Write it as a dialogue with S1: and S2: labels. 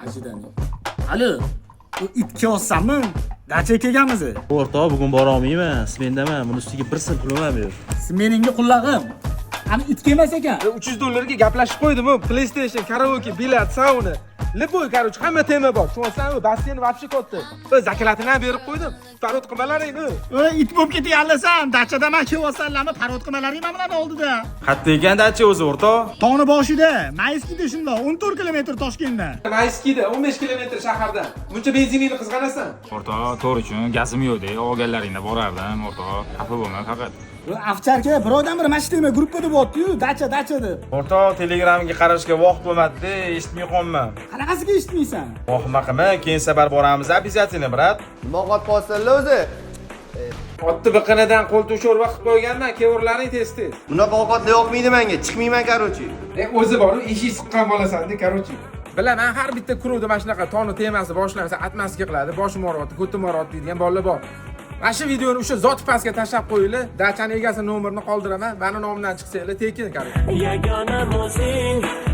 S1: Ожидание. Alo, u it kelyapsanmi? Dachaga kelganmiz.
S2: O'rtoq, bugun bora olmayman, smendaman. Buni ustiga bir so'm pulim ham yo'q.
S1: Smeningga qullag'im. Ani it kelmas ekan.
S3: 300 dollarga gaplashib qo'ydim. PlayStation, karaoke, bilyard, sauna. Любой, короче, hamma tema bor. Tushunyapsanmi? Basseyn вообще katta. O'z zakalatini ham berib qo'ydim. Parod qilmalaring.
S1: Ey, it bo'lib ketyapsan. Dachadaman kelyapsanlarmi? Parod qilmalaring mana bularni oldida.
S4: Qayerda ekan dacha o'zi, o'rtoq?
S1: Tog'ni boshida, Mayskida shundoq, 14 kilometr Toshkentdan.
S3: Mayskida 15 kilometr shahardan. Buncha benziningni qizg'anasan.
S5: O'rtoq, to'g'ri uchun gazim yo'q-da, olganlaringda borardim, o'rtoq. Xafa bo'lma faqat.
S1: Ovcharka birovdan bir mana shu tema gruppada bo'lyapti-yu, dacha dacha deb.
S4: O'rtoq, Telegramga qarashga vaqt bo'lmadi, eshitmay qolman.
S1: Qanaqasiga eshitmaysan?
S4: Vahima qilma, keyin safar boramiz обязательно, брат.
S6: Nima ovqat qilyapsanlar o'zi?
S3: Otni biqinidan qo'ltiq sho'rva qilib qo'yganman, kevorlaring tez tez.
S6: Bunaqa ovqatlar yoqmaydi menga, chiqmayman, короче.
S3: E, o'zi bor, eshik siqqan bo'lasan-da, короче. Bilaman, har bitta kruvda mana shunaqa toni temasi boshlansa, atmaska qiladi, boshim og'riyapti, ko'tim og'riyapti deydigan bolalar bor. Mana shu videoni o'sha zot pastga tashlab qo'yinglar, dachani egasi nomerini qoldiraman, mani nomimdan chiqsanglar tekin, короче.
S7: Yagonam o'zing.